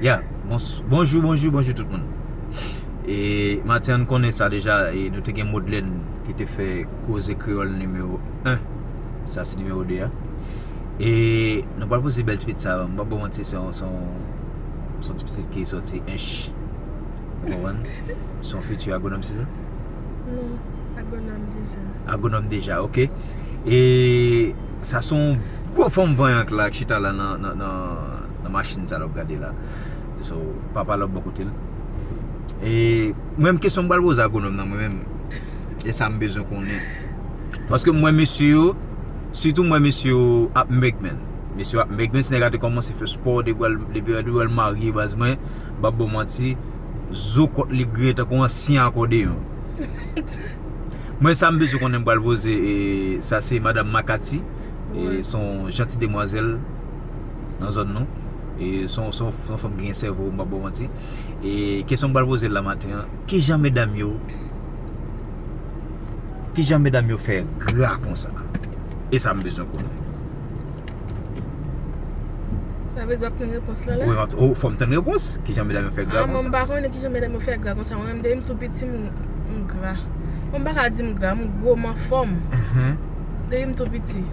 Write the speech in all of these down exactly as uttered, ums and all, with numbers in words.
Ya, bons- bonjou, bonjou, bonjou tout moun. E maten an, n konnen sa deja, e nou te gen Modlène ki te fè koze kreyòl nimewo en. Sa se nimewo de a. E nou pral poze bèl ti pitit sa, m p ap ba w manti, se yon, se yon, se yon ti pitit ki sòti Ench. Ou konprann? Se yon fiti agwonòm, se sa? Non, agwonòm deja. Agwonòm deja, ok. E sa se yon gwo fanm vanyan k la, k chita la nan, nan, nan, nan machin sa l ap gade la. So, papa l ap bò kote l. E mwen menm, kesyon m pral poze agwonòm nan, mwen menm. E sa m bezwen konnen. Paske m wè mesye yo, sitou m wè mesye yo ap mèg, menn. Mesye yo ap mèg, menm si nèg la te kòmanse fè spò, depi wè l, depi wè l marye, baz mwen, m p ap ba w manti, zo kòt li griyen tankou ansyen akòdeyon. Mwen, sa m bezwen konnen, m pral poze, e sa se madanm Makati, e se yon janti demwazèl nan zòn nou. E se yon, se yon, se yon fanm ki gen sèvo, m p ap ba w manti. E kesyon m pral poze l la maten an, kijan medam yo, kijan medam yo fè gra konsa? E sa m bezwen konnen. Sa vle di w ap tann repons la la? Wi, m ap, oh, fò m tann repons. Kijan medam yo fè gra konsa? Ah, mwen, m pa konnen kijan medam yo fè gra konsa. Mwen menm, depi m tou piti, m, m gra. Bon, m pa ka di m gra, m gwo, m anfòm. Mhm. Depi m tou piti.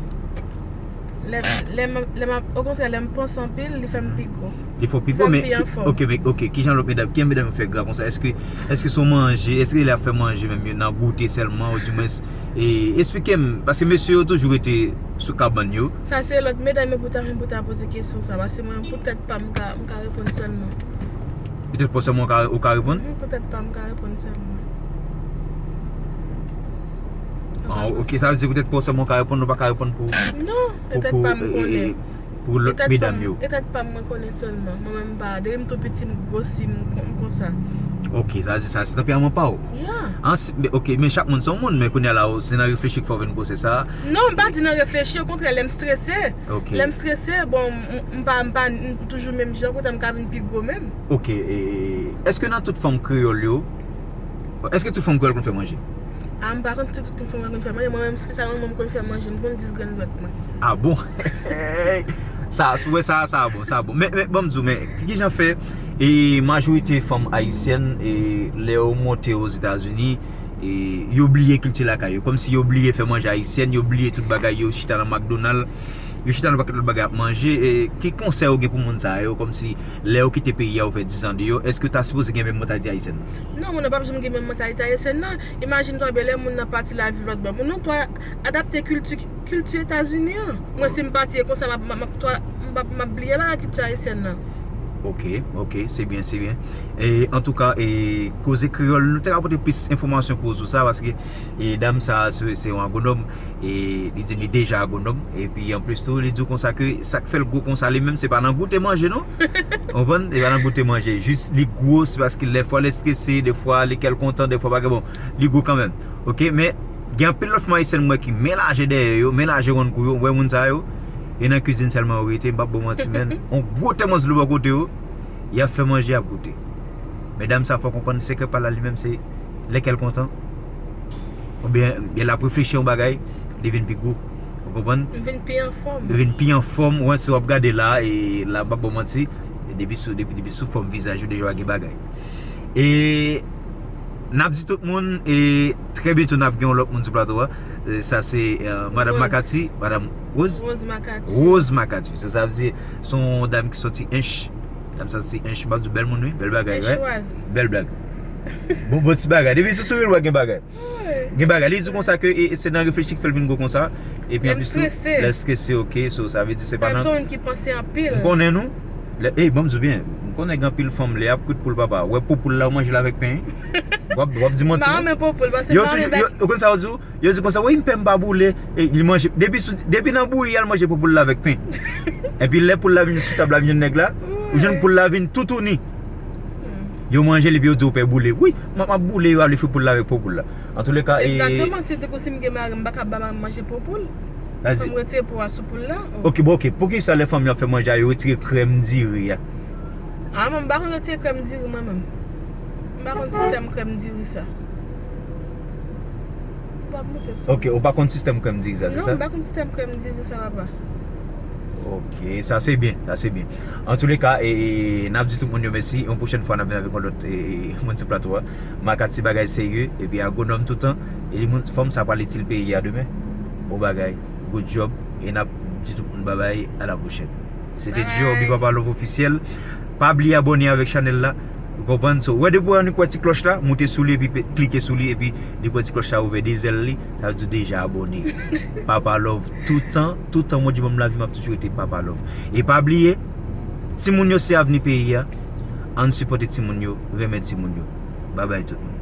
Lè, lè m, lè m ap, okontrè, lè m panse anpil, li fè m pi gwo. Li fè w pi gwo, men, ok, men, ok, kijan lòt medam, kijan medam yo fè gra konsa? Èske, èske se yon manje, èske lè y ap fè manje menm, yo nan goute sèlman, oudimwens, e, esplike m, paske mesye yo toujou rete sou kabann yo. Sa se lòt medam yo pou ta jwenn pou ta poze kesyon sa, paske mwen, pou tèt pa m, m ka, m ka reponn sèlman. Poutèt pa w sèlman ou ka, ou ka reponn? Mhm, poutèt pa m, m ka reponn sèlman. Ah, ok, sa vle di poutèt pa w sèlman ou ka reponn, ou pa ka reponn pou, non, pou, poutèt pou, pa m, e, e, konnen. E, pou lòt medam yo. E tèt pa m, mwen konnen sèlman. Mwen menm, m pa, depi m tou piti, m gwosi, m kon-, m konsa. Ok, sa vle di sa se tanperaman pa w. Ya. An, si, men, ok, men chak moun se yon moun, men kounye a la, se nan reflechi k fè w vin gwo, se sa? Non, m pa di nan reflechi, okontrè, lè m strese. Ok. Lè m strese, bon, m, m pa, m pa, m toujou menm jan, kounye a m ka vin pi gwo menm. Ok, e, èske nan tout fanm kreyòl yo, èske tout fanm kreyòl konn fè manje? Ah, m pa konn si tout fanm konn fè manje, mwen menm espesyalman, mwen m konn fè manje, m konn dis grenn dwèt mwen. Ah bon? Sa, si w wè sa, sa bon, sa bon. Men, men, ban m di w, men, ki, kijan fè, e, majorite fanm ayisyèn, e, lè yo monte Ozetazini, e, yo bliye kilti lakay yo, kòmsi yo bliye fè manje ayisyèn, yo bliye tout bagay yo, chita nan McDonald, yo chita nan pakèt lòt bagay ap manje, e, ki konsèy ou gen pou moun sa yo, kòmsi lè yo kite peyi a, yo fè diz an deyò, èske yo ta sipoze gen menm mantalite ayisyèn nan? Non, moun nan p ap janm gen menm mantalite ayisyèn nan. Imajine twa, byen lè moun nan pati, l al viv lòt bò. Moun nan twa adapte kilti, kilti Etazini an. Mwen, si m pati, e konsa m ap, m ap, m ap, twa, m ap, m ap bliye bagay kilti ayisyèn nan. Ok, ok, se byen, se byen. E, antouka, e, koze kreyòl, nou te ka pote plis enfòmasyon pou ou sou sa, paske, e, dam sa, se, se yon agwonòm, e, li di m li deja agwonòm, epi anplis tou, li di w konsa ke sa k fè l gwo konsa, li menm, se pa nan goute manje, non. Ou konprann? Se pa nan goute manje. Jis li gwo, se paske lè fwa lè strese, defwa li kè l kontan, defwa pa gen, bon, li gwo kanmenm. Ok, men gen anpil lòt fanm ayisyèn m wè ki men lajè dèyè yo, men lajè wonn kou yo, m wè moun sa yo, e nan kizin sèlman yo rete, m p ap ba w manti, menn. On gwo tèmòs dlo bò kote yo, y ap fè manje, y ap goute. Men dam sa, fò w konprann, sekrè pa l la, li menm, se lè kè l kontan, oubyen lè l ap reflechi yon bagay, li vin pi gwo. Ou konprann? M vin pi anfòm. Li vin pi anfòm, wè, si w ap gade la, e la, m p ap ba w manti, depi sou, depi, depi sou fòm vizaj ou, deja w gen bagay. E n ap di tout moun, e trè byento n ap gen yon lòt moun sou plato a. E sa se, e, Madanm Rose. Makati, Madanm Rose? Rose Makati. Rose Makati. So, sa vle di, se yon dam ki sòti Ench. Dam sa sòti Ench. M ap di w bèl moun, wi. Bèl bagay, right? Enchwaz. Bèl blag. Bon, bon ti bagay. Depi sou souri l, w wè gen bagay. Wi. Gen bagay. Li di konsa ke, e, e se nan reflechi k fè l vin gwo konsa. Epi anplis tou, lè l strese, ok, so, sa vle di se pa nan. Menm si yon moun ki panse anpil. M konnen nou. Lè, ey, ban m di w byen, m konnen gen anpil fanm, lè y ap kwit poul papa, wè po poul la, yo manje l avèk pen. W ap, w ap di manti, non? M pa renmen po poul, paske m pa renmen bèk. Yo toujou, yo, ou konn sa yo di w? Yo di konsa, wi, m pè m pa boule. E, li manje, depi sou, depi nan bouyi, y al manje po poul la avèk pen. Epi lè poul la vin sou tab la, vin jwenn nèg la, ou jwenn poul la vin toutouni. Hmm. Yo manje l, epi yo di w pè boule. Wi, m ap, m ap boule, yo ale fri poul la avèk po poul la. Antouleka, e. Egzakteman, si te konsi m gen mari, m pa ka ba mari m manje po poul. Fò m retire po a sou poul la. Ok, bon, ok. Poukisa lè fanm yo ap fè manje a, yo retire krèm diri a? Ah, mwen, m pa konn retire krèm diri, mwen menm. M pa konn sistèm krèm diri sa. Ou p ap moute sou mwen. Ok, ou pa konn sistèm krèm diri sa, se sa? Non, m pa konn sistèm krèm diri sa, papa. Ok, sa se byen, sa se byen. An tou le ka, e, e, n ap di tout moun yo mèsi. Yon pwochèn fwa, n ap vin avèk yon lòt e, e, moun sou plato a. Maka ti bagay serye, epi agwonòm toutan. E li moun, fanm sa pral itil peyi a demen. Bon bagay, good job. E n ap di tout moun babay, a la pwochèn. Se te Joe Big Papa Love Officiel. Pa bliye abòne avèk chanèl la. Ou konprann? So, wè depi w annik wè ti klòch la, moute sou li epi pe- klike sou li epi depi w wè ti klòch la ouvè de zèl li, sa vle di w deja abòne. Papa Love toutan, toutan mwen di m lavi m ap toujou rete Papa Love. E pa bliye, timoun yo se avni peyi a. Ann sipòte timoun yo, renmen timoun yo. Babay tout moun.